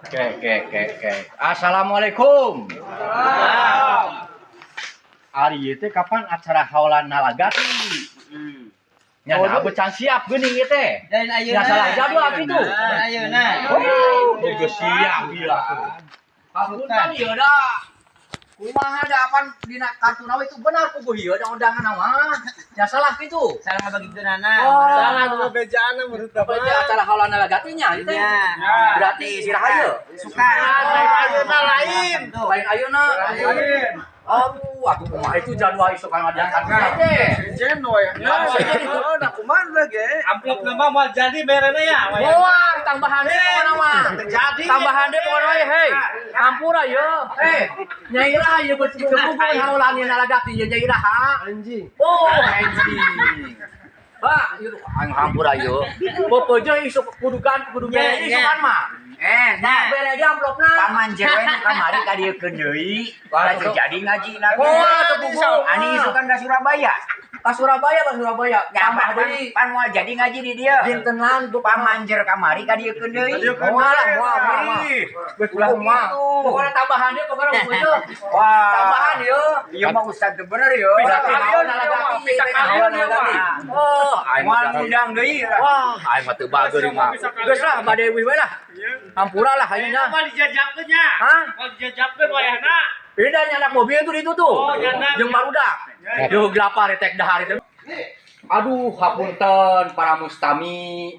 Oke. Assalamualaikum. Ari ieu teh kapan acara haulan Nalagati? Nya, nah, can siap geuning ieu teh. Dan ayeuna. Ya, salah jadwal kitu. Dan ayeuna. Oh, geus siap gila. Hapunten ieu da. Kumaha da, pan dina kartuna we itu benar puguh ieu da undangan mah. Ya, salah kitu. Salah ngabagikeunana. Oh. Salah nu bejaan menurut Berarti acara haulan Nalagati nya ieu teh. Iya. Berarti iraha ieu? Suka. Lain ayeuna, lain. Tuh. Lain ayeuna. Lain. Aduh, atuh kumaha itu jadwal isuk kan ada kartuna teh. Sejen we. Nah, sejen itu. Oh, nah kumaha lagi? Amplop nama mau jadi berena ya. Moal tambahan deui pokona mah. Terjadi. Tambahan deui pokona we, hei. Hampura ye. Eh, nyai iraha ieu beuki kepuguh haulan ieu Nalagati ieu, nyai iraha? Anjing. Oh, anjing. Pak, ieu aing hampura ieu. Pepeje isuk kudu gan kudu bere isukan mah. Eh, nah, Bere di amplopna. Paman jewe nu kamari ka dieukeun deui, Wah, teu jadi ngaji na. Oh, teu puguh. Ani isukan ka Surabaya. Ka Surabaya, ka Surabaya. Ya, Tambah pan, deui. Pan moal jadi ngaji di dieu. Dintenan Paman jer kamari ka dieukeun deui. Moal lah, moal, moal, moal. Geus ulah Kumaha? kitu. Pokoknya tambahan deui, pokoknya pepeje. Wah. Tambahan ieu. Ieu mah ustad teu bener yo. Berarti haul Nalagati, haul Nalagati. Oh, aing Moal mah ngundang deui. Wah, aing mah teu bager ieu mah. Geus lah, bade we lah. Hampura lah ayeuna. Mau dijajakeun nya. Hah? Mau dijajakeun wayahna. Ini dah nyandak mobil tuh itu tuh. Oh, nyandak. Jeung barudak. Duh, gelapar tek dahar itu. Aduh, hapunten para mustami.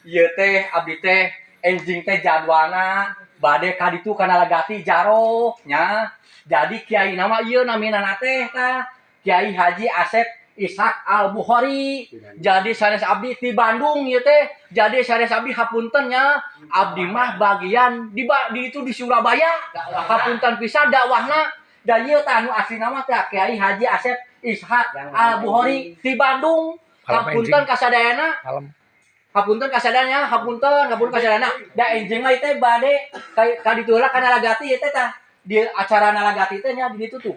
Ieu teh abdi teh enjing teh jadwalna bade ka ditu ka Nalagati jaro nya. Jadi kiai nama ieu namina teh tah Kiai Haji Asep Ishak Al Bukhari. Jadi sanes abdi di Bandung ieu teh. Jadi sanes abdi, hapunten nya. Abdi mah bagian di itu di Surabaya. Hapunten pisan dakwahna. Da ieu tah anu aslina mah teh Kiai Haji Asep Ishak Al Bukhari di Bandung. Hapunten kasadayana. Hapunten kasadayana, hapunten, hapunten kasadayana. Da enjing mah teh bade ka ditu heula ka Nalagati ieu teh tah. Di acara Nalagati teh nya di ditu tuh.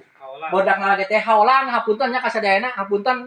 Bodak Nalagati teh haulan, hapunten nya kasadayana, hapunten.